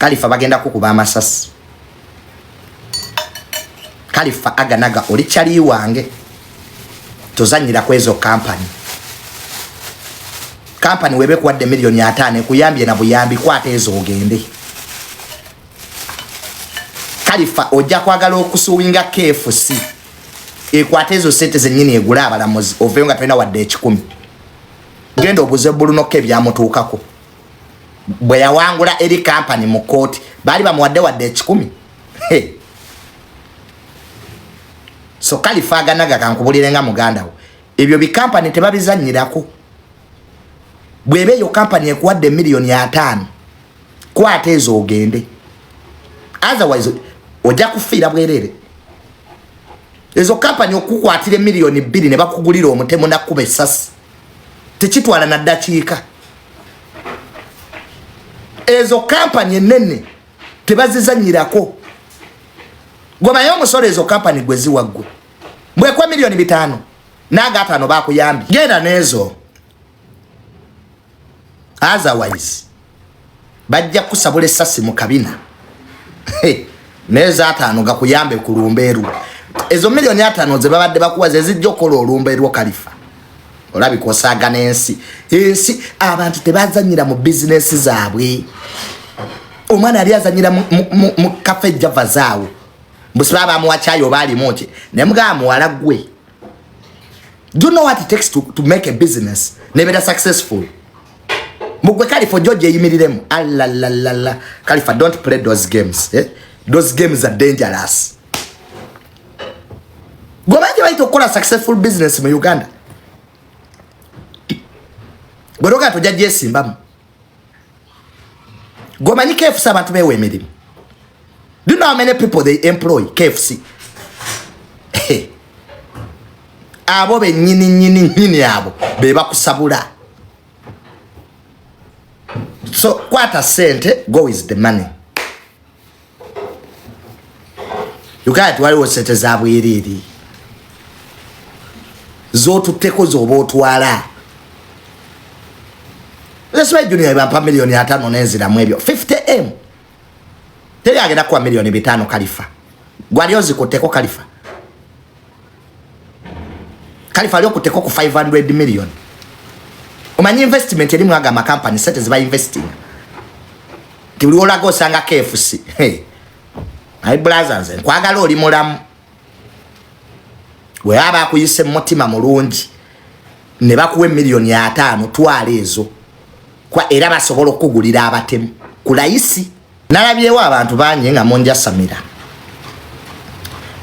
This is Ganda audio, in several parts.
Kalifa bagenda kukuba amasasi. Kalifa aganaga oli kyali wange, tozanyira kwezo kampani. Kampani webe kuwadde 5 miliyoni ekuyambye na buyambi, kwata ezo ogende. Kalifa ojja kwagala okusuwinga KFC ekwate ezo sente zennyini egule abalamuzi, oveyo nga tolina wadde 100. Genda obuze Bulunoko ebyamutuukako bwe yawangula eri kampani mu kooti, baali bamuwadde wadde 100. So Kalifa aganaga, kankubulire nga muganda wo, ebyo bikampani tebabizanyirako. Bweba eyo kampani ekuwadde 5 miliyoni, kwata ezo ogende, otherwise ojja kufiira bwerere. Ezo kampani okukwatira 2 miliyoni ne bakugulira omutemu nakkuba essasi tekitwala na ddakiika. Ezo kampani enene tebazizanyirako. Gwemanyi omusolo ezo kampani gwe ziwaggwe bwekwa 5 miliyoni naga 5 bakuyambye, genda nezo, otherwise bajja kusabula essasi mu kabina. Nezo 5 gakuyambe ku lumbeeru. Ezo 5 miliyoni ze babadde bakuwa ze zijja okukola olumbeerwo. Kalifa olabika osaaga n'ensi. Ensi abantu tebazanyira mu bizinesi zaabwe. Omwana yali azanyira mu Cafe Java zaawo, mbusiba bamuwa kyayi oba alimu ki, naye mugamba muwala gwe, do you know what it takes to make a business nebeera successful? Mugwe Kalifa ojja ogyeyimiriremu. Alalalala, Kalifa, don't play those games, eh? Those games are dangerous. Gwe bangi bayita okukola successful business mu Uganda, gwe togaa tojja gyesimbamu. Gwemanyi KFC abantu beewa emirimu? Do you know how many people they employ, KFC? Abo benyini nyini nyini abo be bakusabula. So kwata sente, go with the money. Uganda tiwaliwo sente za bwereere zotutteko zoba otwala. Lesiba Junior bampa 5 miliyoni nenziramu ebyo 50M. Teri agenda kuwa 5 miliyoni. Kalifa gwali ozikutteko? Kalifa, Kalifa ali okutteko ku 500 million? Omanyi investment eri mwaga amakampani sente ziba investing nti buli olaga osanga KFC. Hey. My brother, nze nkwagala oli mulamu. Bwe aba akuyise mumutima mulungi ne bakuwa 50 miliyoni, twala ezo kwa era basobola okukugulira abatemu ku layisi. Nalabyewo abantu bangi nga munjasamira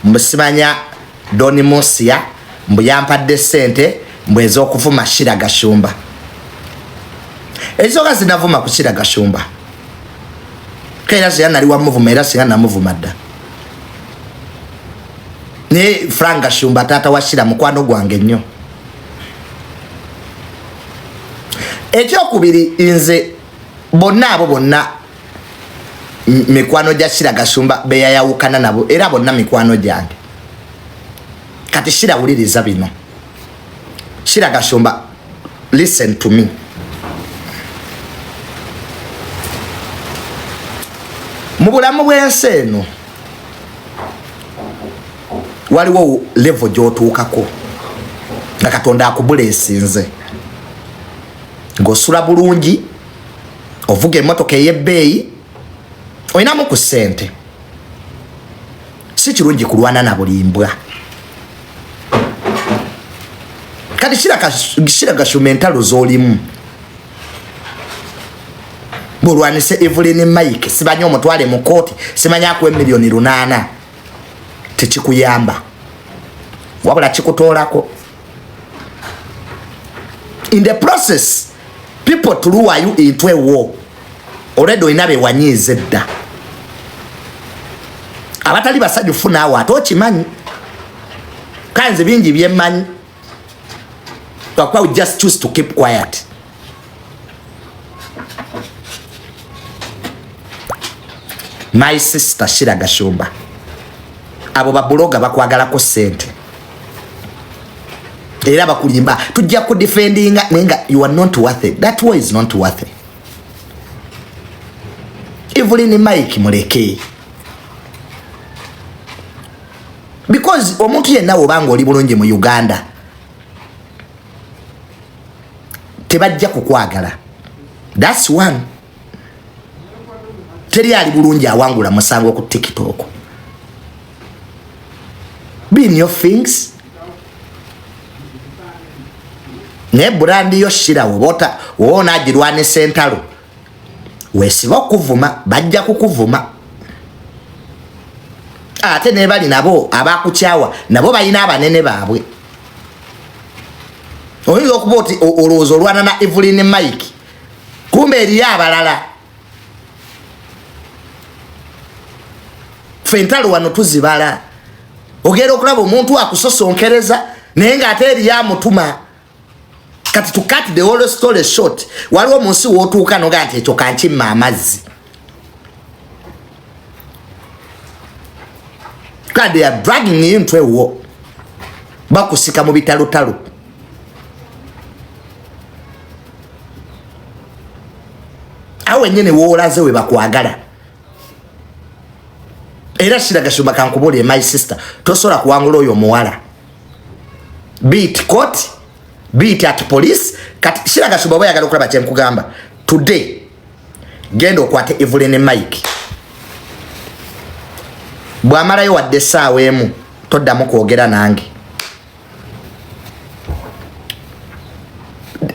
mbusimanya Doni Musia mbu yampadde sente mbu ez'okuvuma Shira Gashumba. Ekisooka, sinavuma ku Shira Gashumba era singa nali wamuvuma, era singa namuvuma dda. Naye Frank Gashumba taata wa Shira mukwano gwange nnyo. Ekyokubiri, nze bonna abo bonna mikwano gya Shira Gashumba beyayawukana nabo, era bonna mikwano gyange. Kati Shira, wuliriza bino. Shira Gashumba, listen to me. Mu bulamu bw'ensi eno waliwo level gy'otuukako nga Katonda akubuleesinze, ng'osula bulungi, ovuga emmotoka ey'ebbeeyi, olinamu ku ssente. Si kirungi kulwana na buli mbwa. Kati Shira Gashumba, entalo z'olimu bwolwanise Evelyn Mike, simanyi omutwale mu kooti, simanyi akuwa 8 miliyoni, tekikuyamba wabula kikutoolako. In the process, people to lure you into a war. Already olina bewanyiiza edda abatali basanyufu naawe ate okimanyi. Kanze bingi byemmanyi, lwakuba we just choose to keep quiet. My sister Shira Gashumba, abo babuloga bakwagalako sente era bakulimba tujja kudefendinga, naye nga you are not worth it. That way is not worth it. Evelyn Mike muleke, because omuntu yenna wobanga oli bulungi mu Uganda tebajja kukwagala. That's one. Teri ali bulungi awangula musango ku TikTok. Be in your things. Naye brand yo Shira wobota wona agirwanisa entalo, wesiba okuvuma bajja kukuvuma. Ate nebali nabo abakukyawa nabo balina abanene baabwe. Oyinza okuba oti olowooza olwana na Evelyn Mike, kumbe eriyo abalala. Ffe entalo wano tuzibala. Ogenda okulaba omuntu akusosonkereza naye ng'ate eriyo amutuma. Kati to cut the whole story short, waliwo mu nsi w'otuuka noga nti ekyo kankimma amazzi. God, they are dragging you into a war. Bakusika mu bitalotalo. Awo wennyini woolaze we bakwagala. Era Shira Gashumba kankubuulire, my sister, tosobola kuwangula oyo omuwala. Be it court, be it at police. Kati Shira Gashumba oba oyagala okulaba kye nkugamba today, genda okwate Evelyn Mike. Bw'amalayo wadde essaawa emu toddamu kwogera nange.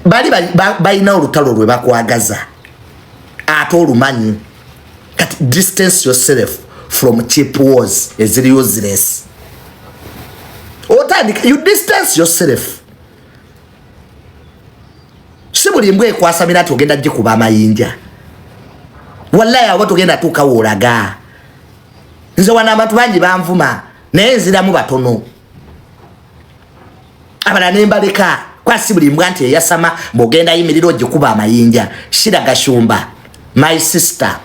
Bali balina olutalo lwe bakwagaza ate olumanyi. Kati distance yourself from cheap wars eziri useless. Otandika, you distance yourself. Si buli mbwa ekwasamira nti ogenda gikuba amayinja. Wallahi abo tugenda tuuka woolaga. Nze wano abantu bangi banvuma naye nziramu batono, abalala ne mbaleka. Kwa si buli mbwa nti eyasama bw'ogenda yimirira ogikuba amayinja. Shira Gashumba, my sister,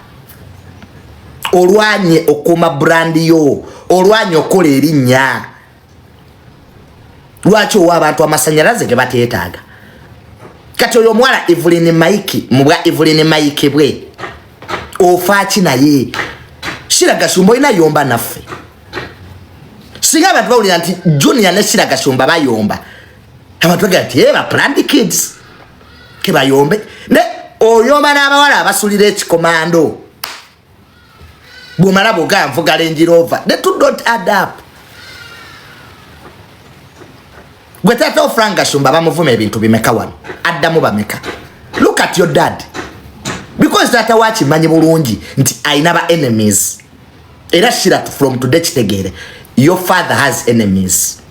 olwanye okuuma brand yo, olwanye okukola erinnya. Lwaki owa abantu amasanyalaze ge bateetaaga? Kati oyo omuwala Evelyn Mike, mu bwa Evelyn Mike bwe ofaaki naye? Shira Gashumba olina yomba naffe. Singa abantu bawulira nti Junior ne Shira Gashumba bayomba, abantu bagamba nti ba planned kids kebayombe. Ne oyomba n'abawala abasulira ekikomando, bwomala bwogaa nvuga Range Rover. The two don't add up. Gwe taata wo Frank Gashumba bamuvuma ebintu bimeka wano, addamu bameka? Look at your dad, because taata wakimanyi bulungi nti ayina ba enemies. Era Shira, from today kitegeere, your father has enemies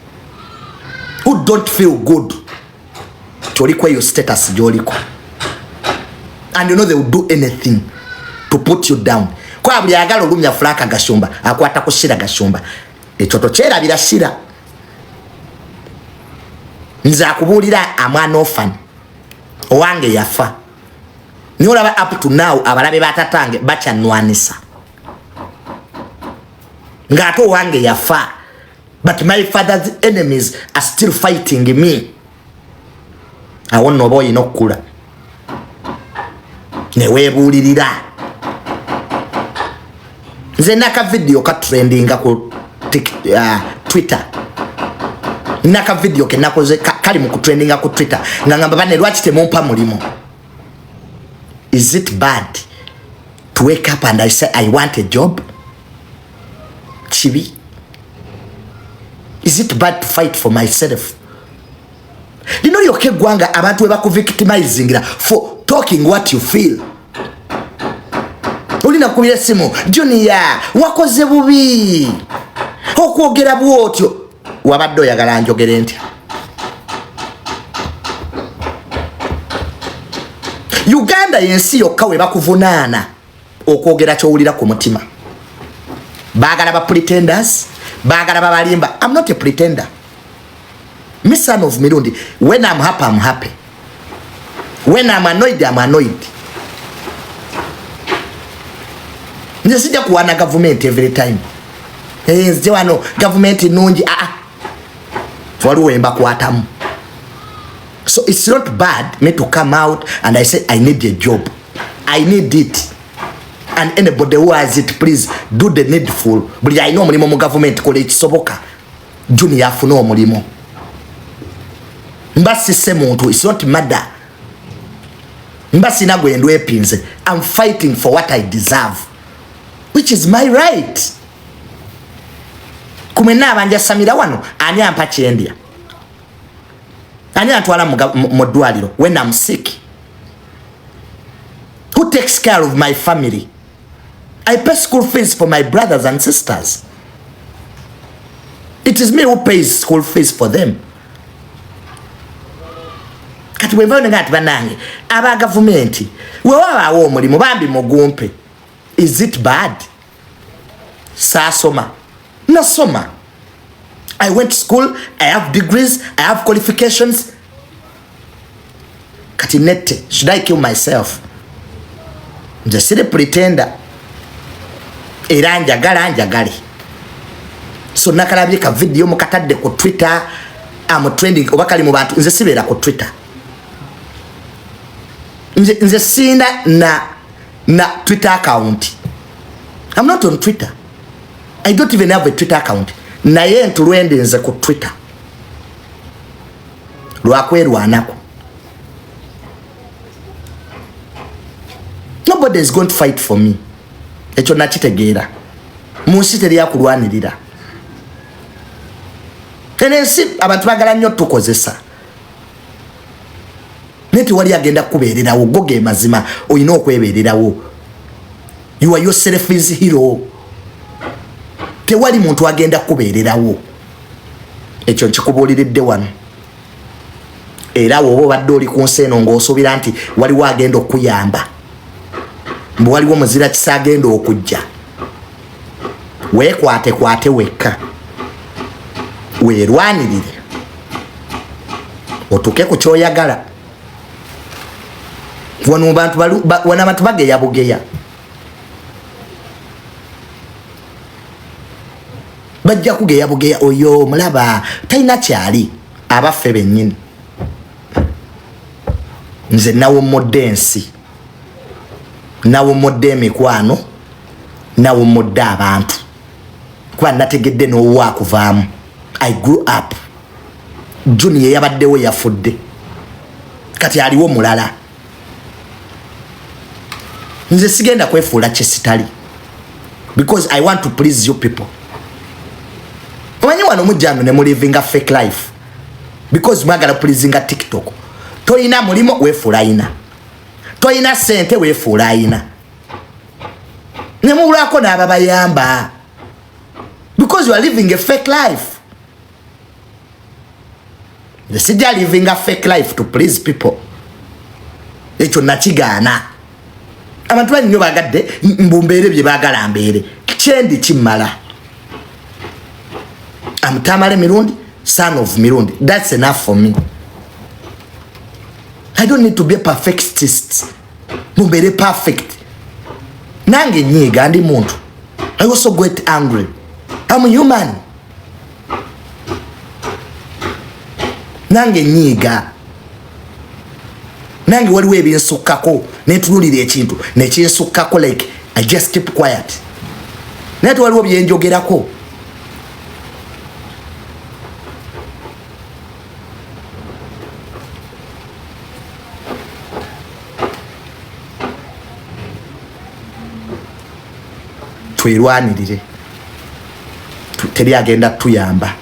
who don't feel good kyoliko eyo status gyoliko, and you know they will do anything to put you down. Kwa buli ayagala olumya Frank Gashumba akwata ku Shira Gashumba. Ekyo tokyerabira. Shira, nze akubuulira, amwana orphan, owange yafa, naye olaba up to now abalabe batatange bakyanwanisa ng'ate owange yafa, but my father's enemies are still fighting me. Awo nno oba olina okukula neweebuulirira. Nze naka video ka trendinga ku Twitter, naka video ke nakoze kali mu kutrendinga ku Twitter nga ngamba, "Bane, lwaki temumpa mulimu?" Is it bad to wake up and I say I want a job? Kibi? Is it bad to fight for myself? Lino lyokka eggwanga abantu we bakuvictimizingira for talking what you feel. Olina kubira essimu, "Junior, wakoze bubi okwogera bwotyo." Wabadde oyagala njogere ntya? Uganda yensi yokka we bakuvunaana okwogera kyowulira ku mutima. Baagala ba pretenders, baagala babalimba. I'm not a pretender. Me, son of Mirundi, when I'm happy, I'm happy. When I'm annoyed, I'm annoyed. Nze sijja kuwaana gavumenti every time. Eh, nzije wano gavumenti nungi. Aa, waliwo embakwatamu. So it's not bad me to come out and I say I need a job. I need it. And anybody who has it, please do the needful. Buli alina omulimu mu gavumenti, kola ekisoboka Junior afune omulimu. Mba sisse muntu, it's not murder. Mba sina gwe ndwepinze. I'm fighting for what I deserve, which is my right. Kumwenna abanjasamira wano, ani ampa kyendya? Ani antwala mu ddwaliro when I'm sick? Who takes care of my family? I pay school fees for my brothers and sisters. It is me who pays school fees for them. Kati bwenvayo nenga nti banange aba gavumenti, wewabaawo omulimu bambi mugumpe, is it bad? Saasoma? Nasoma. I went to school, I have degrees, I have qualifications. Kati nette, should I kill myself? Nze siri pretender, era njagala njagale. So nakalabye ka video mukatadde ku Twitter, am trending oba kali mu bantu. Nze sibeera ku Twitter. Nze sina na Twitter account. I'm not on Twitter, I don't even have a Twitter account. Naye ntulwende nze ku Twitter lwakwerwanako. Nobody is going to fight for me. Ekyo nakitegeera. Mu nsi teryakulwanirira. Eno ensi abantu bagala nnyo tukozesa, naye tewali agenda kukubeererawo. Go ge mazima, olina okwebeererawo. You are yourself is hero. Tewali muntu agenda kukubeererawo. Ekyo nkikubuuliridde wano. Era woba obadde oli ku nsi eno ng'osuubira nti waliwo agenda okuyamba, mbu waliwo muzira kisa agenda okujja, weekwate kwate wekka, weerwanirire otuuke ku kyoyagala. Wano abantu bageya bugeya, bajja kugeya bugeya. Oyo mulaba talina kyali, abaffe bennyini. Nze nawummudde ensi, nawummudde emikwano, nawummudde abantu, kuba nategedde n'owaakuvaamu. I grew up. Junior yabaddewo yafudde, kati aliwo mulala. Nze sigenda kwefuula kyesitali because I want to please you people. Omanyi wano mujjano ne mulivinga fake life because mwagala pleasinga TikTok. Toyina mulimu, weefuula ayina. Toyina sente, weefuula ayina. Nemubulako n'ababayamba because you are living a fake life. Nze sijja living a fake life to please people. Ekyo nakigaana. Abantu bali nnyo bagadde mbumbeere bye baagala mbeere. Kyendi kimmala. Am Tamale Mirundi, son of Mirundi. That's enough for me. I don't need to be a perfectist. Mumbeere perfect. Nange nyiiga, ndi muntu. I also get angry. I'm human. Nange nyiiga, nange waliwo ebinsukkako, netunulira ekintu nekinsukkako, like I just keep quiet. Naye tewaliwo byenjogerako. Twerwanirire, teri agenda tuyamba,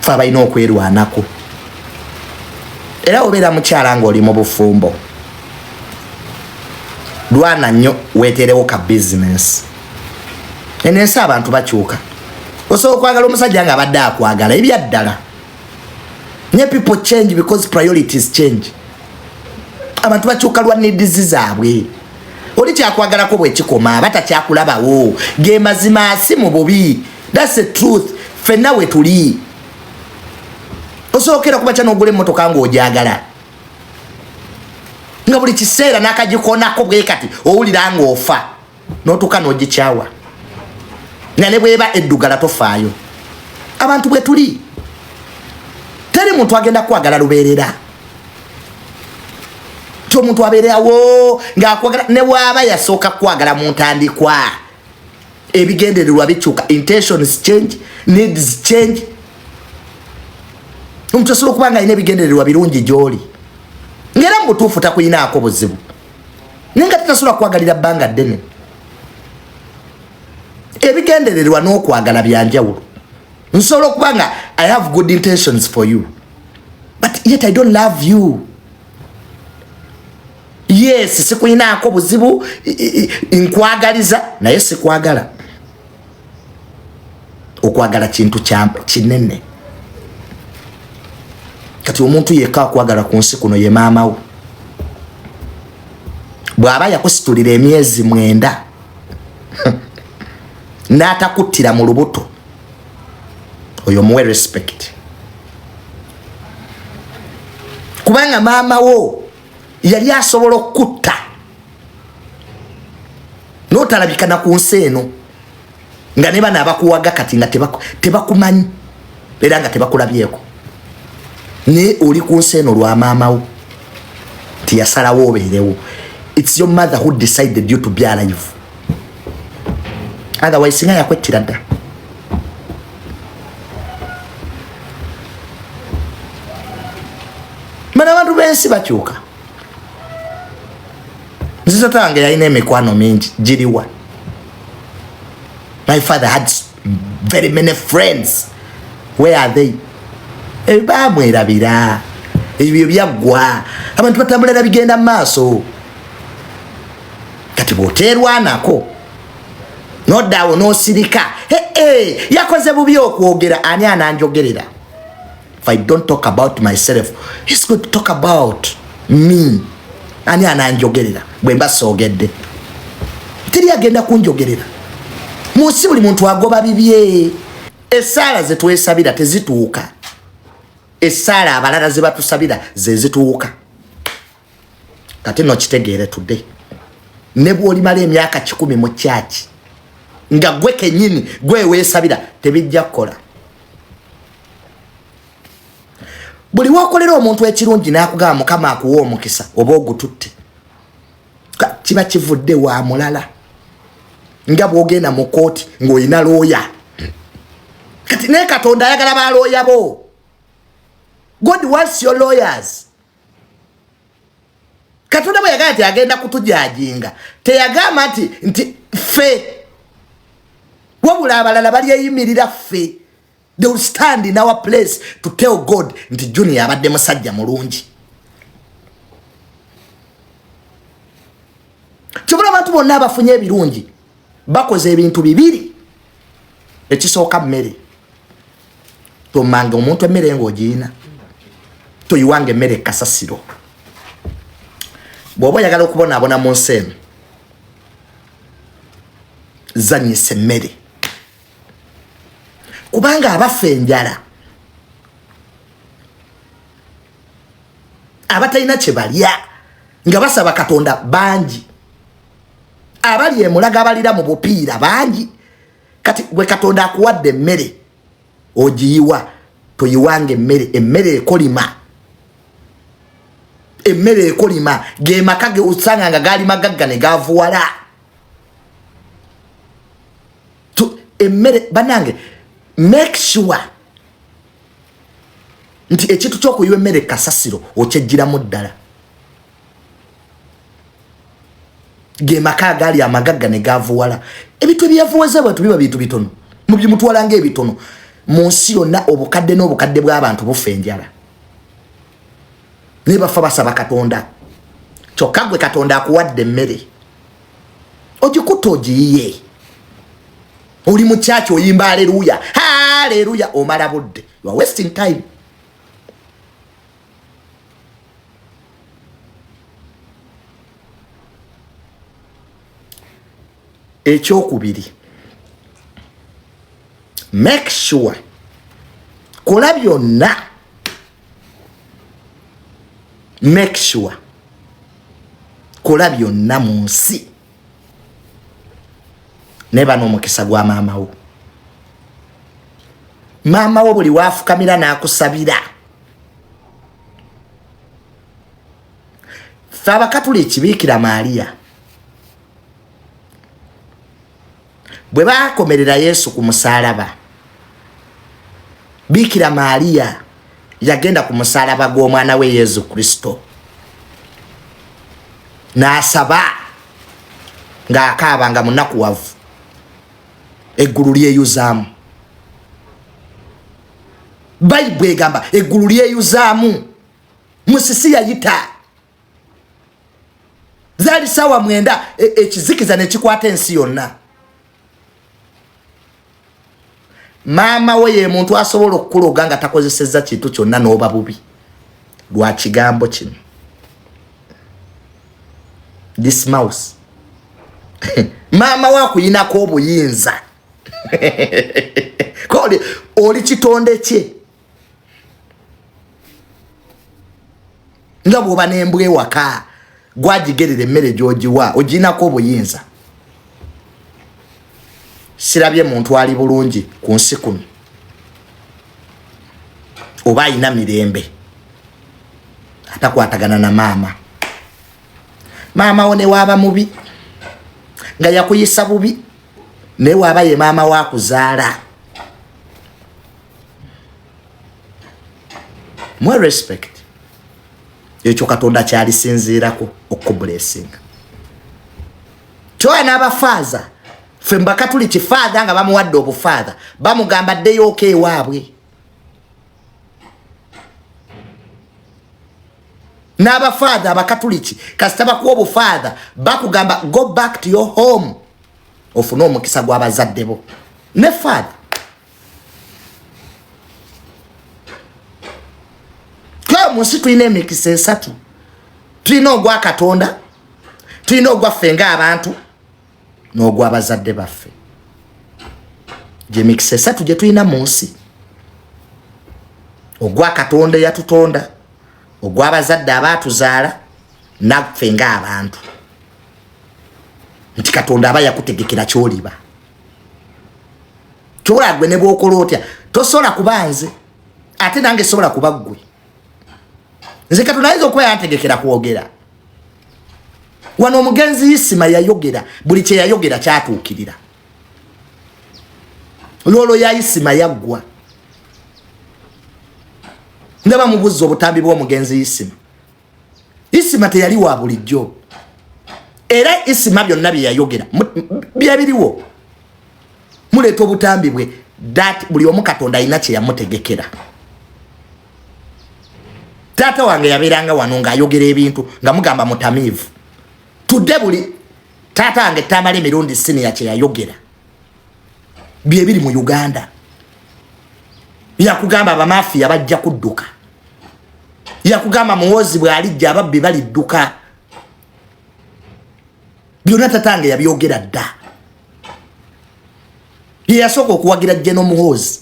fe abalina okwerwanako. Era obeera mukyala ngaoli mu bufumbo, lwana nnyo weterewo ka bizinesi. Eno ensi abantu bakyuka. Osobola okwagala omusajja nga abadde akwagala ebyaddala, nye people change because priorities change. Abantu bakyuka lwa needs zaabwe. Oli kyakwagalako bwekikoma aba takyakulabawo. Ge mazima, si mu bubi, that's the truth. Ffenna we tuli. Osookera kuba n'ogula emmotoka ng'ogyagala, nga buli kiseera n'akagikonako bwe kati owulira ng'ofa, n'otuuka n'ogikyawa, nga ne bweba eddugala tofaayo. Abantu bwe tuli. Teri muntu agenda kwagala lubeerera. Ti omuntu abeereawo ng'akwagala, ne bw'aba yasooka kukwagala mu ntandikwa, ebigendererwa bikyuka, intentions change, needs change. Omuntu asobola okuba nga alina ebigendererwa birungi gy'oli, ng'era mu butuufu takuyinaako buzibu, naye nga tetasobola kukwagalira bbanga ddene. Ebigendererwa n'okwagala byanjawulo. Nsobola okuba nga I have good intentions for you, but yet I don't love you. Yes, sikuyinaako buzibu, nkwagaliza, naye sikwagala. Okwagala kintu kinene. Kati omuntu yekka akwagala ku nsi kuno ye maama wo. Bw'aba yakusitulira emyezi 9 n'atakuttira mu lubuto, oyo muwe respect, kubanga maama wo yali asobola okukutta n'otalabika na ku nsi eno, nga ne bano abakuwaga kati nga tebakumanyi era nga tebakulabyeko, naye oli ku nsi eno lwa maama wo tiyasalawo obeerewo. It's your mother who decided you to be alive, otherwise singa yakwettira dda. Bano abantu b'ensi bakyuka. Nze tata wange yalina emikwano mingi, giriwa? My father had very many friends, where are they? Bamwerabira, ebyo byaggwa. Abantu batambulira bigenda mu maaso. Kati bw'oteerwanako noddaawo n'osirika, yakoze bubi okwogera, ani ananjogerera? If I don't talk about myself, he's going to talk about me. Ani ananjogerera bwe mba soogedde? Teri agenda kunjogerera mu nsi. Buli muntu agoba bibye. Essaala ze twesabira tezituuka, essaala abalala ze batusabira ze zituuka. Kati no kitegeere today, ne bw'olimala emyaka 100 mu kyaki nga gwe kennyini gwe weesabira, tebijja kukola. Buli wokolera omuntu ekirungi n'akugamba Mukama akuwa omukisa oba ogututte, kiba kivudde wa mulala. Nga bw'ogenda mu kooti ng'olina looya, kati naye Katonda ayagala balooya bo. God wants your lawyers. Katonda bwe yagamba nti agenda kutujajinga, teyagamba nti ffe, wabula abalala balyeyimirira ffe. They will stand in our place to tell God nti Junior abadde musajja mulungi. Kibula abantu bonna abafunye ebirungi bakoze ebintu bibiri. Ekisooka, mmere. Tomanga omuntu emmere ng'ogiina, toyiwanga emmere kasasiro. Bw'oba oyagala okubonaabona mu nsi eno, zanyisa emmere, kubanga abafa enjala, abatalina kye balya nga basaba Katonda bangi, abali emulaga abalira mu bupiira bangi. Kati gwe Katonda akuwadde emmere ogiyiwa, toyiwanga emmere. Emmere ekolima, emmere ekolima. Ge maka ge osanga nga gaali magagga ne gavuwala. Emmere banange, make sure nti ekintu ky'okuyiwa emmere kasasiro okyejjiramu ddala. Ge maka agaali amagagga ne gavuwala. Ebintu ebyavuwaza abantu biba bintu bitono, mubimutwala ng'ebitono. Mu nsi yonna obukadde n'obukadde bw'abantu bufa enjala, naye bafa basaba Katonda. Kyokka gwe Katonda akuwadde emmere ogikutta ogiyiye, oli mu kyaki oyimba aleluya aleluya, omala budde. You are wasting time. Ekyokubiri, make sure kola byonna, make sure kola byonna mu nsi neba n'omukisa gwa maama wo. Maama wo buli waafukamira n'akusabira. Fe Abakatuliki, Biikira Maaliya bwe bakomerera Yesu ku musaalaba, Biikira Maaliya yagenda ku musaalaba gw'omwana we Yesu Kristo n'asaba ng'akaaba nga munakuwavu, eggulu lyeyuzaamu. Bayibuli egamba eggulu lyeyuzaamu. Musisi yayita, zaali 9:00, ekizikiza nekikwata ensi yonna. Maama we ye muntu asobola okukuloga nga takozesezza kintu kyonna n'oba bubi lwa kigambo kino, this mouse. Maama we akuyinako obuyinza, koli oli kitonde kye, nga bw'oba n'embwa ewaka, gwagigerera emmere gy'ogiwa, oginako obuyinza. Sirabye muntu ali bulungi ku nsi kuno oba ayina mirembe atakwatagana na maama. Maama wo ne waaba mubi nga yakuyisa bubi, naye waaba ye maama wakuzaala, mwe respect. Ekyo Katonda kyalisinziirako okublessinga. Kyoya n'abafaaza, ffe mubakatuliki, faatha nga bamuwadde obufaatha, bamugamba ddeyooka ewaabwe. N'abafaatha abakatuliki, kasita bakuwa obufaatha, bakugamba go back to your home, ofune omukisa gw'abazadde bo ne faatha. Mu nsi tulina emikisa esatu: tulina ogwa Katonda, tulina ogwaffe ng'abantu, n'ogw'abazadde baffe. Gyemikisa esatu gye tulina mu nsi: ogwa Katonda eyatutonda, ogw'abazadde abaatuzaala, naffe ng'abantu, nti Katonda aba yakutegekera kyoliba. Kyobola gwe ne bwokola otya, tosobola kuba nze, ate nange sobola kuba ggwe. Nze Katonda ayinza okuba yantegekera kwogera wano. Omugenzi Isima yayogera, buli kye yayogera kyatuukirira. Lwolwo ya Isima yaggwa. Ndaba mubuzi obutambi bw'omugenzi Isima. Isima teyali wa bulijjo, era Isima byonna bye yayogera byebiriwo. Muleeta obutambi bwe that buli omu Katonda alina kye yamutegekera. Taata wange yabeeranga wano ng'ayogera ebintu nga mugamba mutamiivu. Tudde buli taata wange Tamala Emirundi Siniya kye yayogera byebiri mu Uganda. Yakugamba abamafiya bajja kudduka, yakugamba Muwozi bw'alijja ababbi balidduka. Byonna tatange yabyogera dda. Ye yasooka okuwagira Geno Muhoozi.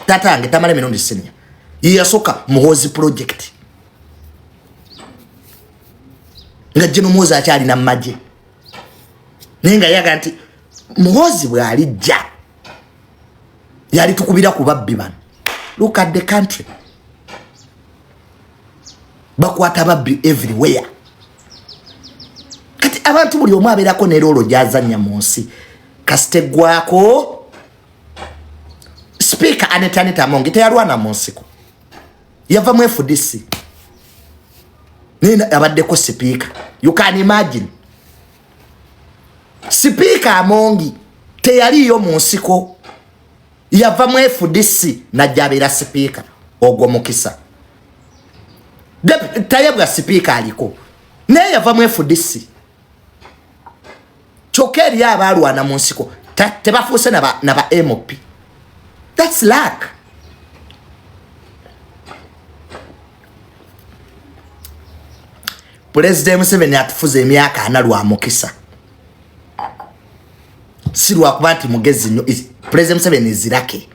Tatange Tamala Emirundi Siniya ye yasooka Muhoozi project nga Geno Muhoozi akyalina mumagye, naye nga yaga nti Muhoozi bw'alijja yali tukubira ku babbi bano. Look at the country, bakwata babbi everywhere. Kati abantu buli omu abeerako ne role gyazannya mu nsi. Kasiteggwako Speaker Annet Anita Among teyalwana mu nsiko, yava mu FDC, naye abaddeko sipiika. You can imagine, Sipiika Amongi teyaliiyo mu nsiko, yava mu FDC najja abeera sipiika. Ogwo mukisa. Tayebwa sipiika aliko, naye yava mu FDC. Kyokka eriyo abaalwana mu nsiko tebafuuse naba MP. That's luck. Pulezidenti Museveni atufuza emyaka 40 lwa mukisa, si lwakuba nti mugezi nnyo. Pulezidenti Museveni zirake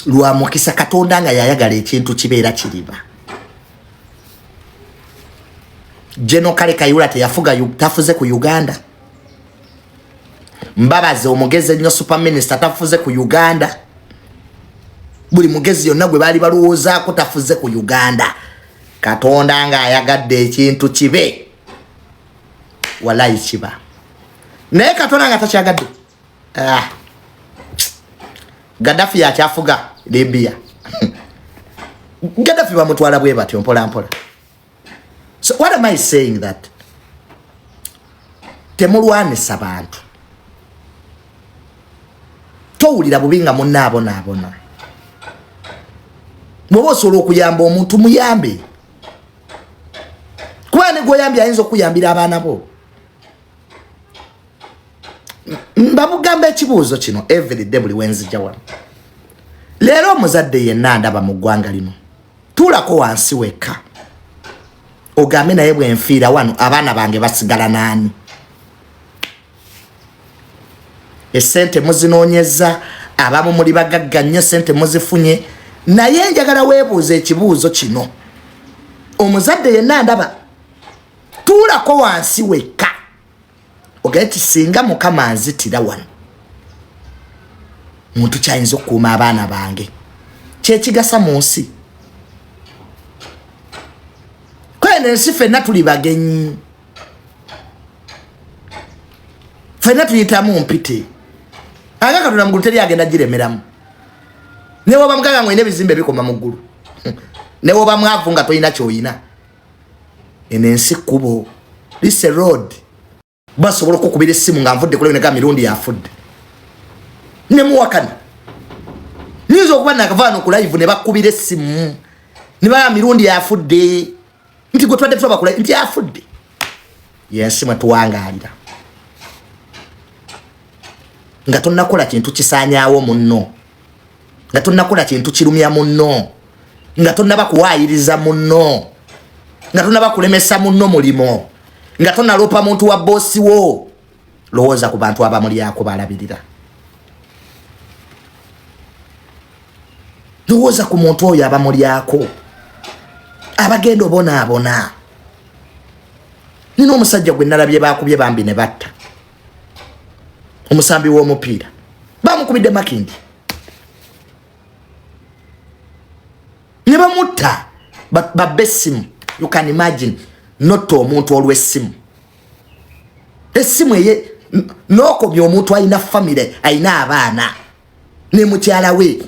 lwa mukisa. Katonda nga yayagala ekintu kibeera kiriba. Geno Kale Kayula teyafuga, tafuze ku Uganda. Mbabazi omugezi ennyo, super minister, tafuze ku Uganda. Buli mugezi yonna gwe baali balowoozaako tafuze ku Uganda. Katonda ng'ayagadde ekintu kibe, walayi kiba, naye Katonda nga takyagadde. Ah. Gaddafi yakyafuga Libya. Gaddafi bamutwala bwe batyo mpola mpola. So what am I saying? That temulwanisa bantu. Towulira bubi nga munnaabonaabona. Bw'oba osobola okuyamba omuntu, muyambe, kuba ne gwoyambye ayinza okuyambira abaana bo. Mbamugamba ekibuuzo kino everyday buli wenzija wano. Leero omuzadde yenna ndaba mu ggwanga lino, tuulako wansi wekka ogambe, naye bwenfiira wano abaana bange basigala naani? Esente muzinoonyeza, abamu muli bagagga nnyo, sente muzifunye, naye njagala weebuuza ekibuuzo kino. Omuzadde yenna ndaba, tuulako wansi wekka ogaye ti, singa Mukama nzitira wano, muntu kyayinza okukuuma abaana bange kyekigasa mu nsi? Kweno ensi ffenna tuli bagenyi, ffenna tuyitamu mpite. Aga Katonda mugulu teri agenda giremeramu. Newoba mugaga nga olina ebizimbe bikoma mu ggulu, newoba mwavu nga tolina kyoyina, eno ensi kkubo, this road. Basobola okukubira essimu nga nvudde kulabinega Mirundi afudde, nemuwakana. Nyinza okuba nakavaano ku live ne bakubira essimu ne baa Mirundi afudde, nti gwe twadde tulaba ku nti afudde. Yensi mwe tuwangaalira nga tonnakola kintu kisaanyaawo munno, nga tonnakola kintu kirumya munno, nga tonnaba kuwaayiriza munno, nga tonnaba kulemesa munno mulimo, nga tonaloopa muntu wa boosi wo, lowooza ku bantu abamulyako balabirira. Lowooza ku muntu oyo abamulyako abagenda obonaabona. Nina omusajja gwe nalabye bakubye bambi ne batta, omusambi w'omupiira, bamukubidde Makindi ne bamutta, babba essimu. You can imagine, notta omuntu olw'essimu, essimu eye n'okomya omuntu alina famire, alina abaana ne mukyala we,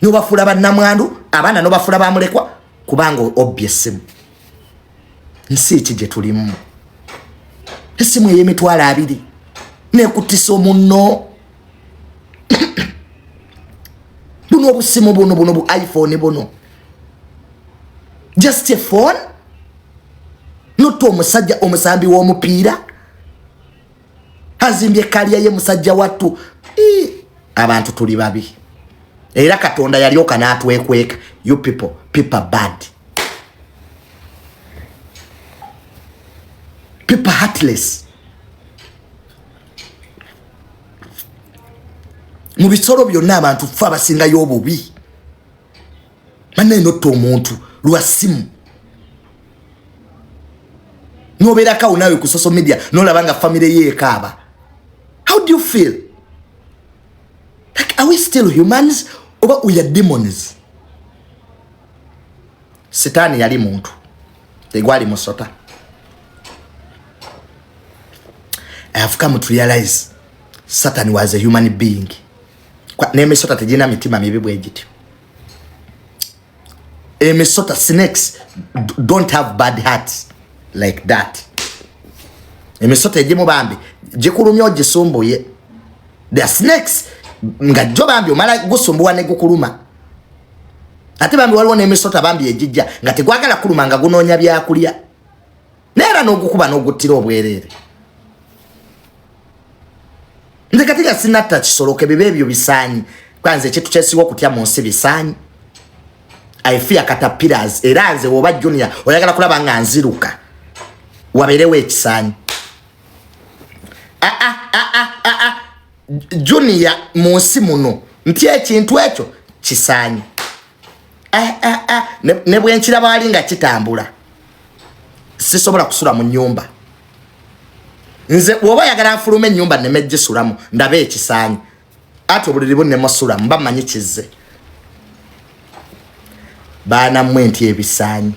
nobafuula bannamwandu, abaana nobafuula bamulekwa kubanga obbye essimu. Nsi ki gye tulimu? Essimu ey'emitwalo 20 nekutisa omunno. Buno obusimu buno buno bu iPhone buno, just a phone, notta omusajja omusambi w'omupiira azimbye kaliya ye musajja wattu. Abantu tuli babi, era Katonda yalyoka n'atwekweka. You people, people bad people, heartless. Mu bisolo byonna abantu fe abasingayo obubi. Bannaye, notta omuntu lwa simu, nobeerakawo naawe ku social media nolaba nga famire ye ekaaba. How do you feel? Like, are we still humans oba we are demons? Sitaani yali muntu, tegwali musota. I have come to realize Satan was a human being. N'emisota tegirina mitima mibi bwe gityo. Emisota, snakes don't have bad hearts like that. Emisota egimu bambi gikulumya ogisumbuye. The snakes nga jjo bambi omala gusumbuwa ne gukuluma. Ate bambi waliwo n'emisota bambi egijja nga tegwagala kuluma, nga gunoonya byakulya, naye era n'ogukuba n'oguttira obwereere. Nze kati nga sinatta kisolo, kebiba ebyo bisaanyi, kwanze ekintu kyesinga okutya mu nsi bisaanyi. I fear caterpillars. Era nze woba junior oyagala kulaba nga nziruka, wabeerewo ekisaanyi. Ah, ah, ah, ah, ah, ah. Junior, mu nsi muno nti ekintu ekyo kisaanyi. Ah, ah, ah. Ne bwenkiraba wali nga kitambula, sisobola kusula mu nyumba. Nze bw'oba oyagala nfuluma ennyumba neme gisulamu, ndabe ekisaanyi, ate obuliri bunnemusulamu, mba mmanyi kizze. Baana mmwe, nti ebisaanyi.